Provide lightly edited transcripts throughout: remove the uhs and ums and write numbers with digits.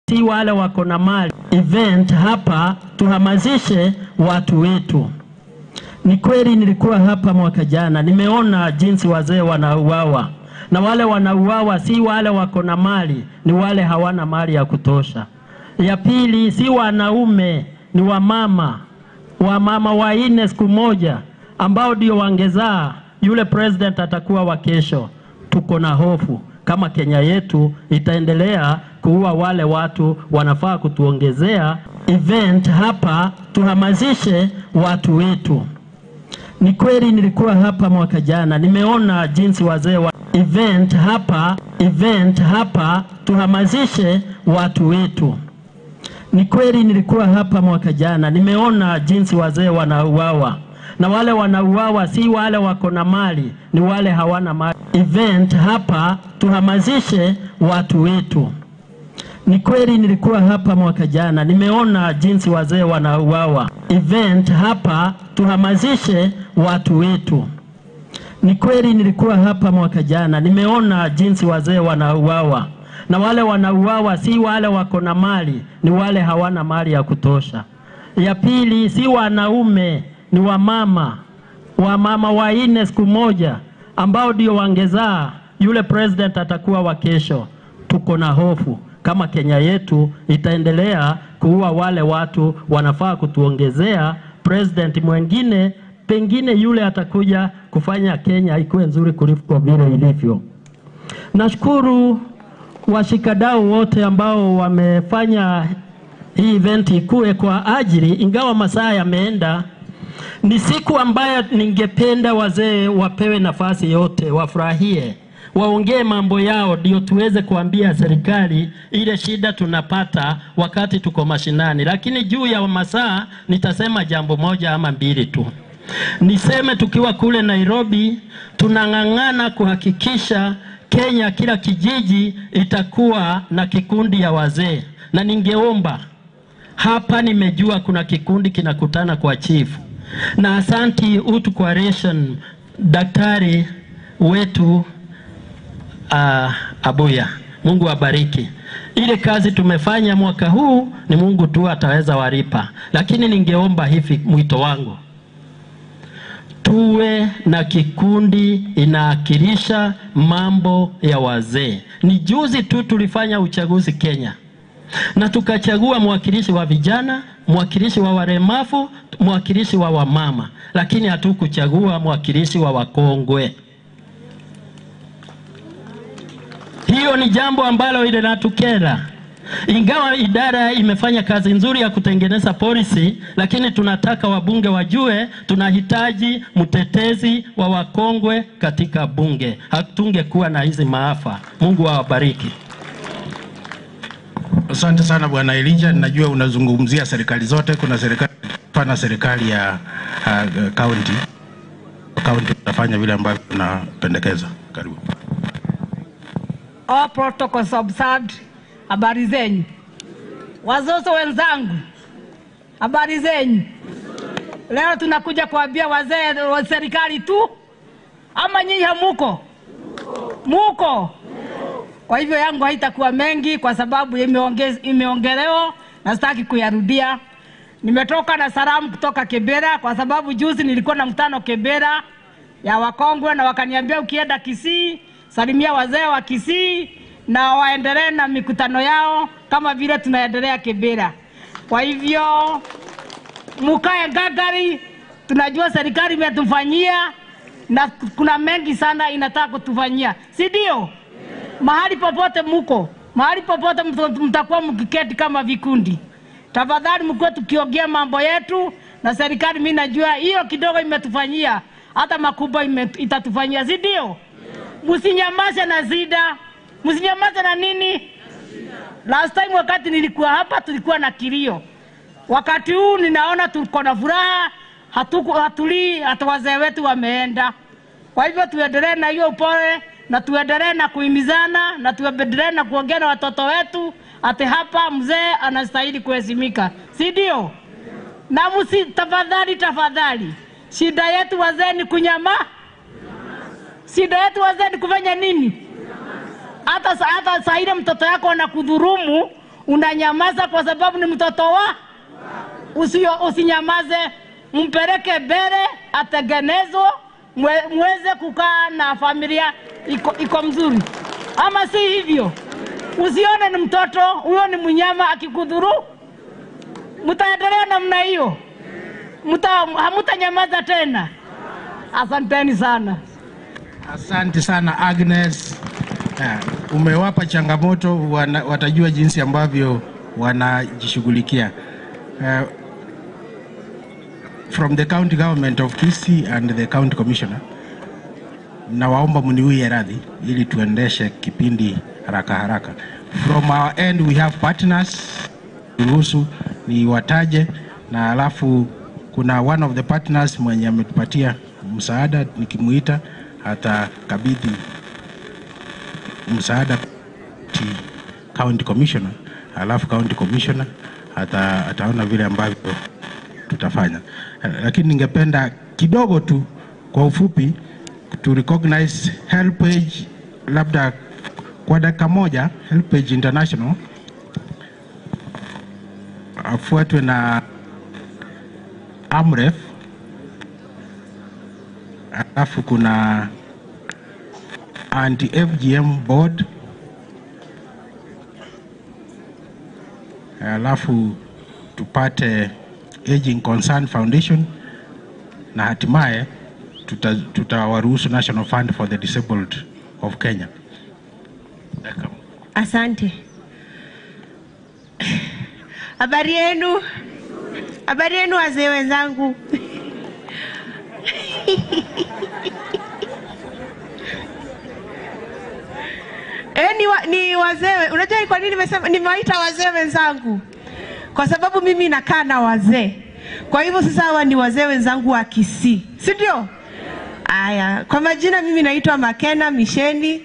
Si wale wako na mali. Event hapa tuhamasishe watu wetu. Ni kweli nilikuwa hapa mwaka jana, nimeona jinsi wazee wanauawa. Na wale wanauawa si wale wako na mali, ni wale hawana mali ya kutosha. Ya pili, si wanaume, ni wamama. Wamama wanne siku moja ambao ndio wangezaa yule president atakuwa wa kesho. Tuko na hofu kama Kenya yetu itaendelea kuua wale watu wanafaa kutuongezea. Event hapa tuhamasishe watu wetu. Ni kweli nilikuwa hapa mwaka jana, nimeona jinsi wazee wa event hapa tuhamasishe watu wetu. Ni kweli nilikuwa hapa mwaka jana, nimeona jinsi wazee wanauawa. Na wale wanauawa si wale wako na mali, ni wale hawana mali. Event hapa tuhamasishe watu wetu. Ni kweli nilikuwa hapa mwaka jana, nimeona jinsi wazee wanauawa. Event hapa tuhamasishe watu wetu. Ni kweli nilikuwa hapa mwaka jana, nimeona jinsi wazee wanauawa. Na wale wanauawa si wale wako na mali, ni wale hawana mali ya kutosha. Ya pili, si wanaume, ni wamama. Wamama wanne siku moja ambao ndio wangezaa yule president atakuwa wa kesho. Tuko na hofu kama Kenya yetu itaendelea kuua wale watu wanafaa kutuongezea president mwingine, pengine yule atakuja kufanya Kenya ikuwe nzuri kuliko vile ilivyo. Nashukuru washikadau wote ambao wamefanya hii event ikuwe kwa ajili, ingawa masaa yameenda. Ni siku ambayo ningependa wazee wapewe nafasi yote, wafurahie, waongee mambo yao, ndio tuweze kuambia serikali ile shida tunapata wakati tuko mashinani. Lakini juu ya masaa nitasema jambo moja ama mbili tu. Niseme tukiwa kule Nairobi tunang'ang'ana kuhakikisha Kenya kila kijiji itakuwa na kikundi ya wazee. Na ningeomba hapa, nimejua kuna kikundi kinakutana kwa chief. Na asanti Utu Coalition, daktari wetu Abuya, Mungu abariki. Ile kazi tumefanya mwaka huu ni Mungu tu ataweza walipa. Lakini ningeomba hivi, mwito wangu, tuwe na kikundi inaakilisha mambo ya wazee. Ni juzi tu tulifanya uchaguzi Kenya, na tukachagua mwakilishi wa vijana, mwakilishi wa walemavu, mwakilishi wa wamama, lakini hatukuchagua mwakilishi wa wakongwe. Hiyo ni jambo ambalo ile latukera. Ingawa idara imefanya kazi nzuri ya kutengeneza policy, lakini tunataka wabunge wajue tunahitaji mtetezi wa wakongwe katika bunge. Hatungekuwa na hizi maafa. Mungu awabariki. Asante sana Bwana Elijah, najua unazungumzia serikali zote, kuna serikali pana, serikali ya county. County tutafanya vile ambavyo tunapendekeza. Karibu. All protocols observed. Habari zenyu wazozo wenzangu, habari zenyu. Leo tunakuja kuambia wazee wa serikali tu, ama nyinyi hamuko? Muko? Kwa hivyo yangu haitakuwa mengi kwa sababu imeongelewa na sitaki kuyarudia. Nimetoka na salamu kutoka Kibera kwa sababu juzi nilikuwa na mkutano Kibera ya wakongwe, na wakaniambia ukienda Kisii salimia wazee wa Kisii na waendelee na mikutano yao kama vile tunaendelea Kibera. Kwa hivyo mukae ngangari, tunajua serikali imetufanyia na kuna mengi sana inataka kutufanyia, si ndio? Mahali popote muko, mahali popote mtakuwa mkiketi kama vikundi, tafadhali mkuwe tukiongea mambo yetu na serikali. Mimi najua hiyo kidogo imetufanyia, hata makubwa itatufanyia, si ndio? Msinyamaze na zida, msinyamaze na nini? Last time wakati nilikuwa hapa tulikuwa na kilio. Wakati huu ninaona tuko na furaha, hatulii, hata wazee wetu wameenda. Kwa hivyo tuendelee na hiyo upole, na tuendelee na kuhimizana, na tuendelee na kuongea na watoto wetu ati hapa mzee anastahili kuheshimika, si ndio? Na msi, tafadhali tafadhali, shida yetu wazee ni kunyama. Shida yetu wazee ni kufanya nini? Hata saa ile mtoto yako anakudhurumu, Unanyamaza kwa sababu ni mtoto wa? Usinyamaze, mpeleke mbele, atengenezwe, muweze kukaa na familia iko mzuri. Ama si hivyo? Usione ni mtoto, huyo ni mnyama akikudhuru. Mtaendelea namna hiyo. Hamtanyamaza tena. Asanteni sana. Asante sana Agnes. Umewapa changamoto, watajua jinsi ambavyo wanajishughulikia. From the county government of Kisii and the county commissioner, nawaomba mniwie radhi ili tuendeshe kipindi haraka haraka. From our end we have partners, ruhusu ni wataje, na alafu kuna one of the partners mwenye ametupatia msaada, nikimuita atakabidhi msaada county commissioner, alafu county commissioner ataona vile ambavyo tutafanya. Lakini ningependa kidogo tu kwa ufupi to recognize HelpAge, labda kwa dakika moja. HelpAge International afuatwe na Amref, alafu kuna Anti-FGM Board, alafu tupate Aging Concern Foundation, na hatimaye tutawaruhusu National Fund for the Disabled of Kenya. Asante. Habari yenu? Habari yenu wazee wenzangu. Ni wazee. Unajua kwa nini nimesema nimewaita wazee wenzangu? Kwa sababu mimi nakaa na wazee. Kwa hivyo sasa hawa ni wazee wenzangu wa Kisii, si ndio? Aya, kwa majina mimi naitwa Makena Misheni,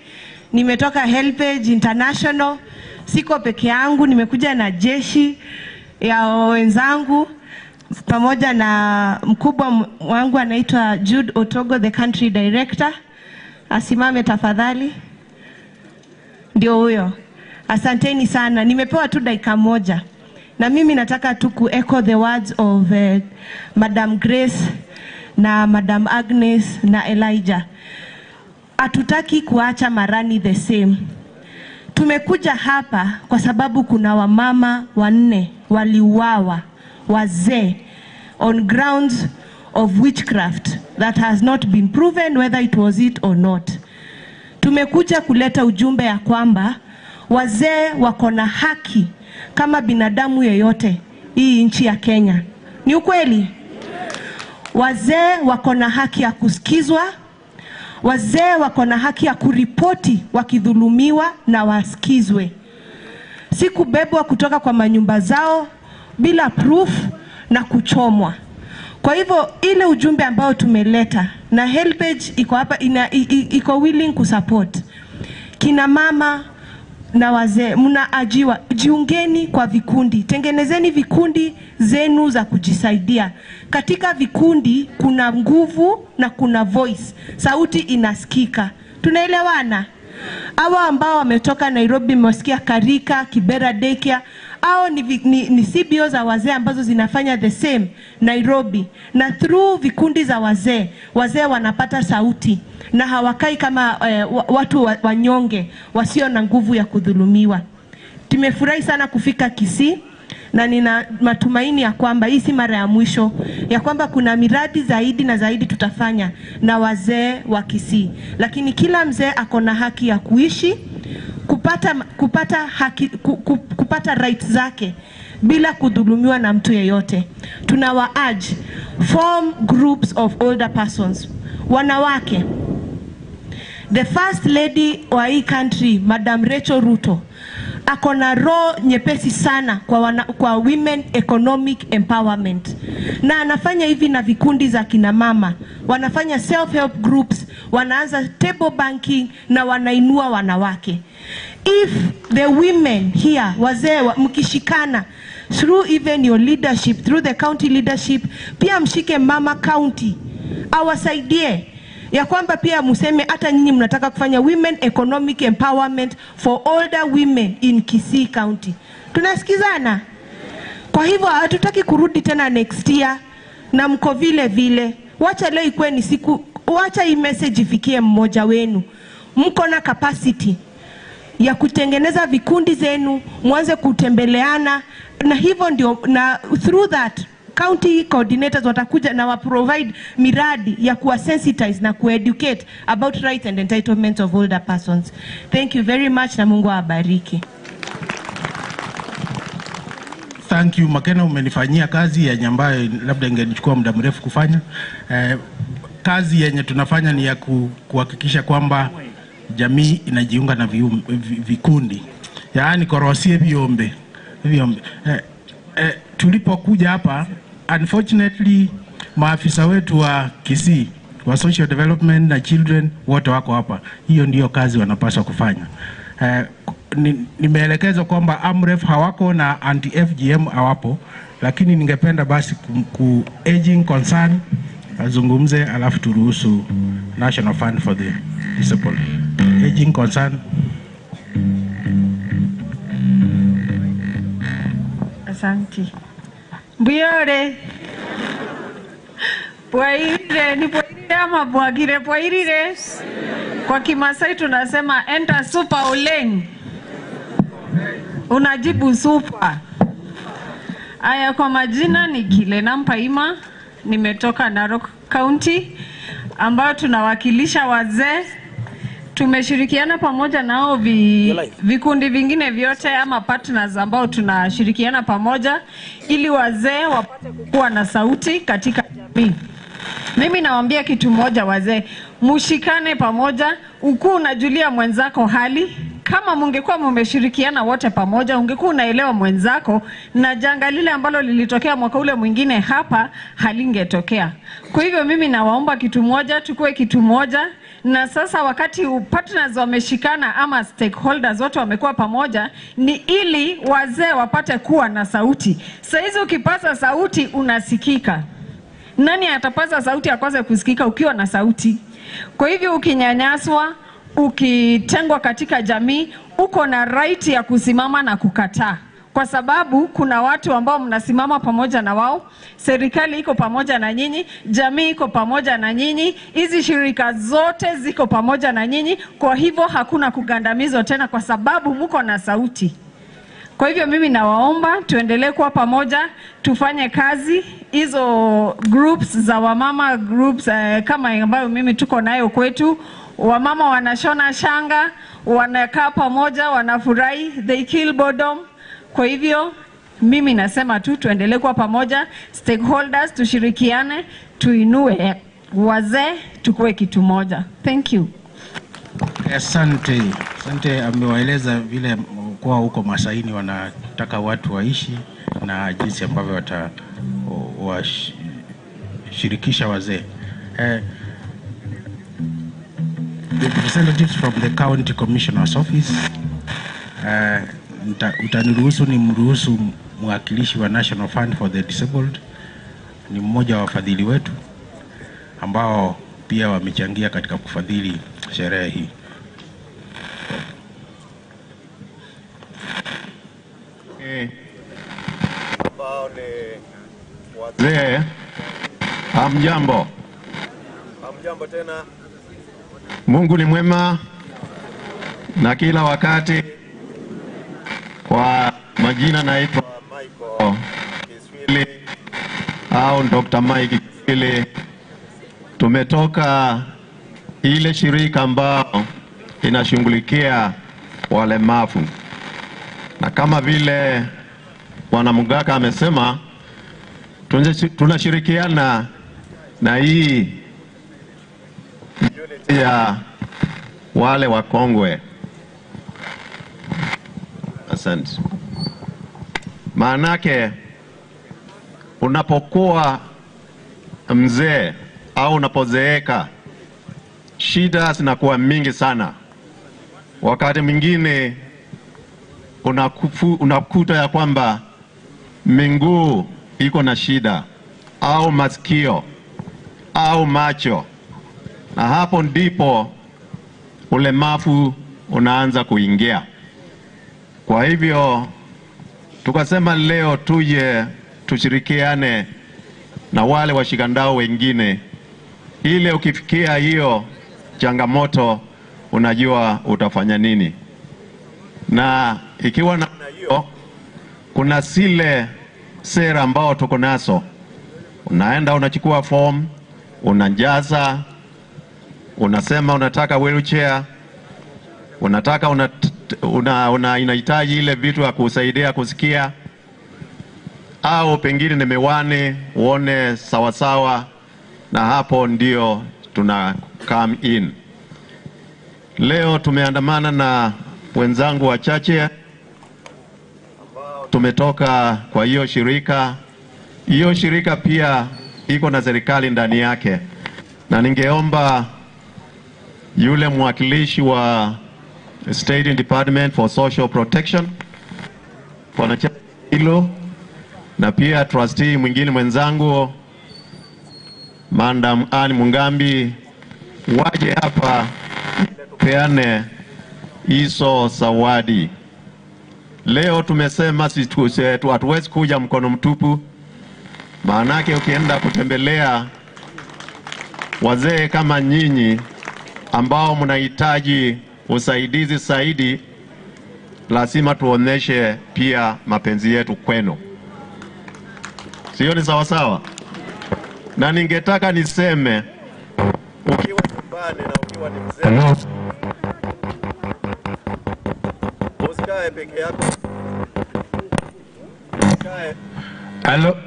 nimetoka HelpAge International. Siko peke yangu, nimekuja na jeshi ya wenzangu pamoja na mkubwa wangu anaitwa Jude Otogo, the country director. Asimame tafadhali. Ndio huyo. Asanteni sana. Nimepewa tu dakika moja. Na mimi nataka tu ku echo the words of Madam Grace na Madam Agnes na Elijah. Hatutaki kuacha Marani the same. Tumekuja hapa kwa sababu kuna wamama wanne waliuawa, wazee, on grounds of witchcraft that has not been proven whether it was it or not. Tumekuja kuleta ujumbe ya kwamba wazee wako na haki kama binadamu yeyote hii nchi ya Kenya. Ni ukweli? Wazee wako na haki ya kusikizwa, wazee wako na haki ya kuripoti wakidhulumiwa na wasikizwe. Si kubebwa kutoka kwa manyumba zao bila proof na kuchomwa. Kwa hivyo ile ujumbe ambao tumeleta, na HelpAge iko hapa, iko willing kusupport. Kina mama na wazee mnaajiwa, jiungeni kwa vikundi, tengenezeni vikundi zenu za kujisaidia. Katika vikundi kuna nguvu na kuna voice, sauti inasikika. Tunaelewana? Hawa ambao wametoka Nairobi, mmesikia Karika, Kibera Daycare, hao ni CBO za wazee ambazo zinafanya the same Nairobi. Na through vikundi za wazee, wazee wanapata sauti na hawakai kama watu wanyonge wasio na nguvu ya kudhulumiwa. Tumefurahi sana kufika Kisii, na nina matumaini ya kwamba hii si mara ya mwisho, ya kwamba kuna miradi zaidi na zaidi tutafanya na wazee wa Kisii. Lakini kila mzee ako na haki ya kuishi, kupata haki, kupata rights zake bila kudhulumiwa na mtu yeyote. Tunawa urge, form groups of older persons. Wanawake, the first lady wa hii country, Madam Rachel Ruto, ako na roho nyepesi sana kwa women economic empowerment. Na anafanya hivi na vikundi za kina mama. Wanafanya self-help groups, wanaanza table banking na wanainua wanawake. If the women here, wazee, mkishikana through even your leadership, through the county leadership, pia mshike mama county, awasaidie. Ya kwamba pia museme hata nyinyi mnataka kufanya women economic empowerment for older women in Kisii County. Tunasikizana? Kwa hivyo hatutaki kurudi tena next year na mko vile vile. Wacha leo ikuwe ni siku, wacha hii message ifikie mmoja wenu. Mko na capacity ya kutengeneza vikundi zenu, mwanze kutembeleana, na hivyo ndio, na through that county coordinators watakuja na wa provide miradi ya kuwa sensitize na kueducate about rights and entitlements of older persons. Thank you very much na Mungu awabariki. Thank you Makena, umenifanyia kazi yenye ambayo labda ingenichukua muda mrefu kufanya. Kazi yenye tunafanya ni ya kuhakikisha kwamba jamii inajiunga na vikundi. Yaani korosie viombe. Viombe. Tulipokuja hapa, unfortunately maafisa wetu wa Kisii wa social development na children wote wako hapa. Hiyo ndiyo kazi wanapaswa kufanya. Nimeelekezwa kwamba AMREF hawako na anti-FGM hawapo, lakini ningependa basi ku Aging Concern azungumze, alafu turuhusu National Fund for the Disabled. Aging Concern. Asante. Mbuyore. Bwairire, ni bwairire ama bwagire, bwairire. Kwa Kimasai tunasema enter super oleng. Unajibu super. Aya, kwa majina ni Kilena Mpaima, nimetoka Narok County ambayo tunawakilisha wazee. Tumeshirikiana pamoja nao vikundi vingine vyote ama partners ambao tunashirikiana pamoja ili wazee wapate kuwa na sauti katika jamii. Mimi nawaambia kitu moja wazee, mushikane pamoja, ukuu unajulia mwenzako hali. Kama mungekuwa mumeshirikiana wote pamoja, ungekuwa unaelewa mwenzako, na janga lile ambalo lilitokea mwaka ule mwingine hapa halingetokea. Kwa hivyo mimi nawaomba kitu moja, tukue kitu moja. Na sasa wakati partners wameshikana ama stakeholders wote wamekuwa pamoja, ni ili wazee wapate kuwa na sauti. Sasa hizi ukipaza sauti unasikika. Nani atapaza sauti akose kusikika ukiwa na sauti? Kwa hivyo ukinyanyaswa, ukitengwa katika jamii, uko na right ya kusimama na kukataa. Kwa sababu kuna watu ambao mnasimama pamoja na wao, serikali iko pamoja na nyinyi, jamii iko pamoja na nyinyi, hizi shirika zote ziko pamoja na nyinyi. Kwa hivyo hakuna kugandamizwa tena kwa sababu mko na sauti. Kwa hivyo mimi nawaomba tuendelee kuwa pamoja, tufanye kazi hizo groups za wamama groups, kama ambayo mimi tuko nayo kwetu. Wamama wanashona shanga, wanakaa pamoja, wanafurahi, they kill boredom. Kwa hivyo mimi nasema tu tuendelee kuwa pamoja, stakeholders tushirikiane, tuinue wazee, tukue kitu moja. Thank you. Asante. Asante, amewaeleza vile kwa huko Masaini wanataka watu waishi na jinsi ambavyo watawashirikisha wazee. The representatives from the County Commissioner's Office, utaniruhusu ni mruhusu mwakilishi wa National Fund for the Disabled, ni mmoja wa wafadhili wetu ambao pia wamechangia katika kufadhili sherehe hii. Ambao ni wazee, hamjambo. Hamjambo tena. Mungu ni mwema na kila wakati. Kwa majina naitwa Michael Kiswili au Dr. Mike Kiswili. Tumetoka ile shirika ambao inashughulikia walemavu. Na kama vile Bwana Mugaka amesema, tunashirikiana na hii ya wale wakongwe. Asante. Maanake unapokuwa mzee au unapozeeka, shida zinakuwa mingi sana. Wakati mwingine unakuta ya kwamba miguu iko na shida au masikio au macho, na hapo ndipo ulemavu unaanza kuingia. Kwa hivyo Tukasema leo tuje tushirikiane na wale washikandao wengine, ile ukifikia hiyo changamoto unajua utafanya nini. Na ikiwa namna hiyo, kuna zile sera ambao tuko nazo. Unaenda unachukua form, unajaza, unasema unataka wheelchair, unataka inahitaji ile vitu ya kusaidia kusikia, au pengine ni miwani uone sawasawa, na hapo ndio tuna come in. Leo tumeandamana na wenzangu wachache, tumetoka kwa hiyo shirika. Hiyo shirika pia iko na serikali ndani yake, na ningeomba yule mwakilishi wa State Department for Social Protection Bwana Hilo, na pia trustee mwingine mwenzangu Madam Anne Mungambi waje hapa tupeane hizo zawadi. Leo tumesema hatuwezi kuja mkono mtupu. Maanake ukienda kutembelea wazee kama nyinyi ambao mnahitaji usaidizi zaidi, lazima tuoneshe pia mapenzi yetu kwenu. Sio ni sawa sawa? Na ningetaka niseme, ukiwa nyumbani na ukiwa ni mzee, usikae peke yako. Usikae. Hello.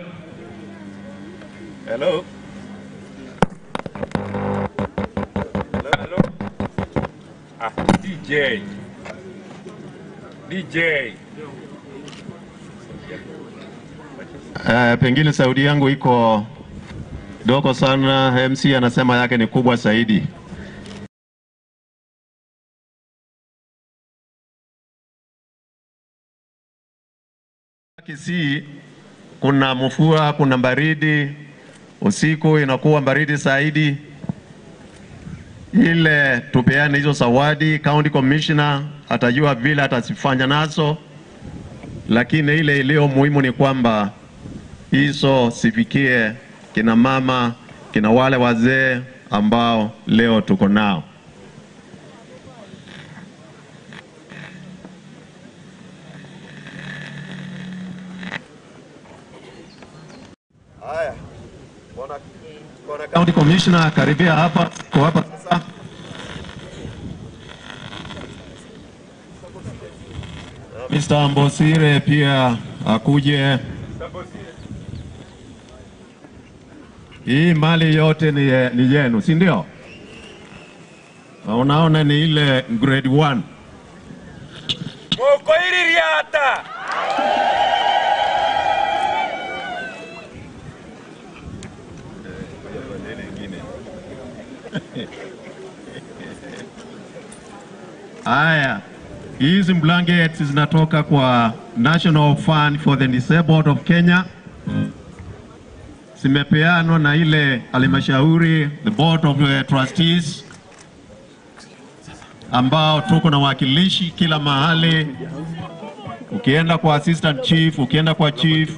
Hello. Hello. Ah, DJ. DJ. Pengine sauti yangu iko dogo sana, MC anasema yake ni kubwa zaidi. Kisii kuna mvua, kuna baridi, usiku inakuwa baridi zaidi. Ile tupeane hizo zawadi, county commissioner atajua vile atazifanya nazo, lakini ile iliyo muhimu ni kwamba hizo sifikie kina mama, kina wale wazee ambao leo tuko nao. Haya, bwana county commissioner karibia hapa, kwa hapa sasa. Mr. Mbosire pia akuje. Hii mali yote ni yenu, si ndio? Unaona ni ile grade 1. Mokoiririata. Haya, hizi blankets zinatoka kwa National Fund for the Disabled of Kenya. Zimepeanwa na ile halmashauri, the Board of Trustees, ambao tuko na wakilishi kila mahali. Ukienda kwa assistant chief, ukienda kwa chief,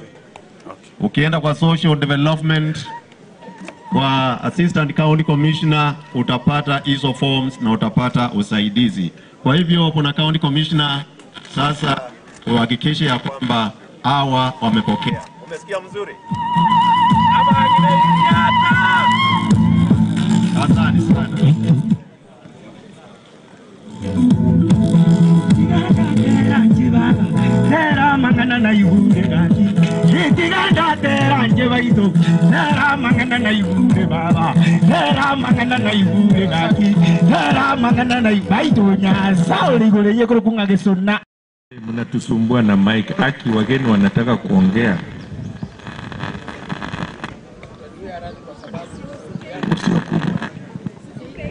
ukienda kwa social development, kwa assistant county commissioner, utapata hizo forms na utapata usaidizi. Kwa hivyo kuna county commissioner sasa uhakikishe ya kwamba hawa wamepokea. Umesikia mzuri? Asante sana. Mnatusumbua na mic. Aki wageni wanataka kuongea.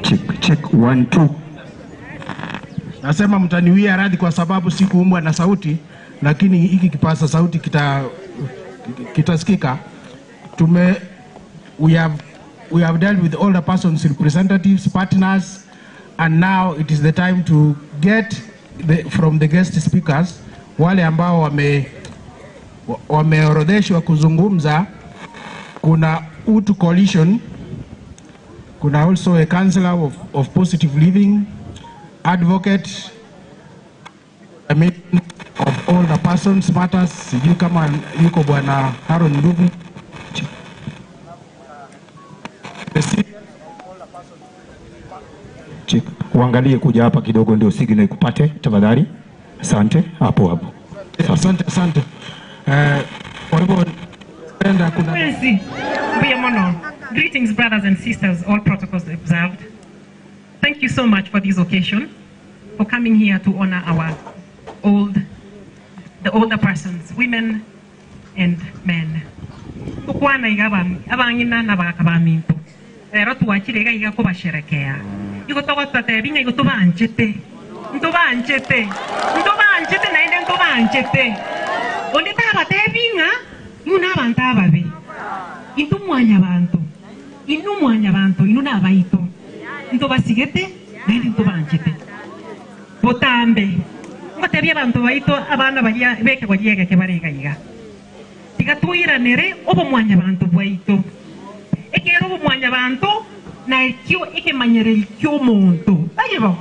Check, check, 1 2. Nasema mtaniwia radhi kwa sababu sikuumbwa na sauti, lakini hiki kipaza sauti kitasikika. We have dealt with all the persons, representatives, partners, and now it is the time to get from the guest speakers wale ambao wameorodheshwa kuzungumza. Kuna Utu Coalition, kuna also a counselor of Positive Living, advocate of all the persons matters, sijui kama yuko bwana Haron Ndugu. Uangalie kuja hapa kidogo ndio signal ikupate tafadhali. Asante, hapo hapo. Asante, asante. Kwa hivyo penda kuna Greetings brothers and sisters, all protocols observed. Thank you so much for this occasion, for coming here to honor our the older persons, women and men. Kukwana iga abangina na bakabamipo. Ero tuwachire iga kubasherekea. Igo togota binga igo tubanchete. Ntubanchete. Ntubanchete na ende ntubanchete. Onde tabate binga nuna abantu ababe. Intu mwanya bantu. Inu mwanya bantu, inu na abaito. Ntubasigete na ende ntubanchete. Botambe. Ngotebia abantu baito abana baria beke gwariega ke barega iga. Tigatuiranere obo mwanya bantu bwaito. Ekero obo mwanya bantu na ekio ekemanyereri kio omonto. Tayebo.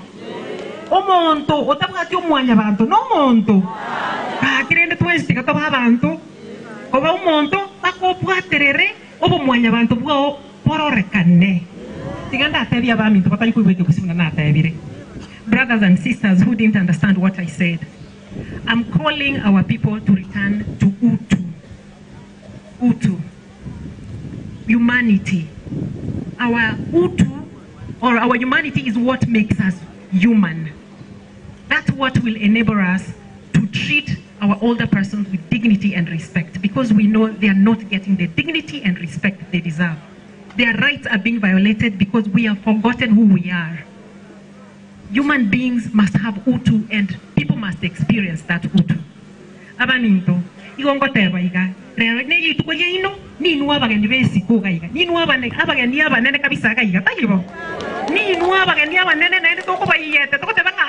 Omonto otabwati omwanya bantu no omonto. Kakirende twesi tigatoba abantu. Oba omonto bakobwaterere obo mwanya bantu bwao bororekane. Tiganda atebia abaminto batari kwibweke kusimuna na atebire. Brothers and sisters who didn't understand what I said, I'm calling our people to return to Utu. Utu. Humanity. Our Utu, or our humanity, is what makes us human. That's what will enable us to treat our older persons with dignity and respect, because we know they are not getting the dignity and respect they deserve. Their rights are being violated because we have forgotten who we are. Human beings must have utu, and people must experience that utu. Abaninto, igongoteba iga, rero ne yitukoye ino, ni abageni besiko iga, ni abageni abanene kabisa iga, tayibo. Ni abageni abanene naende tokobayete, tokoteba nga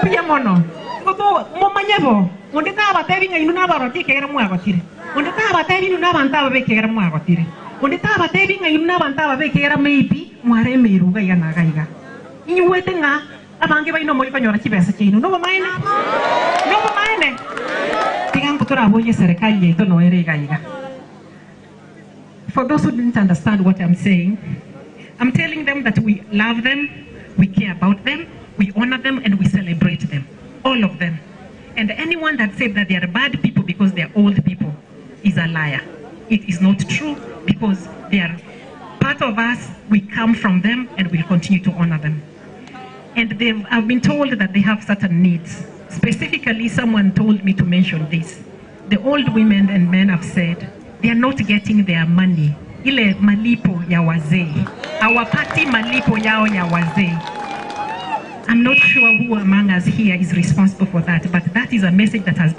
mbuya mono. Goto momanyebo, onde tabatebi nga inu nabaroti kegera mwagotire. Onde tabatebi inu nabantaba bekegera mwagotire. Onde tabatebi nga inu nabantaba bekegera maybe mwaremeruga iga nagaiga. Inyuwete nga abange baino muri konyora chibesa chinu no bomaene. No bomaene. Tiga nkutura boye serikali yetu no ere iga iga. For those who didn't understand what I'm saying, I'm telling them that we love them, we care about them, we honor them, and we celebrate them. All of them. And anyone that said that they are bad people because they are old people is a liar. It is not true, because they are part of us, we come from them, and we'll continue to honor them. And I've been told that they have certain needs. Specifically, someone told me to mention this. The old women and men have said they are not getting their money. Ile malipo ya wazee. Hawapati malipo yao ya wazee. I'm not sure who among us here is responsible for that, but that is a message that has been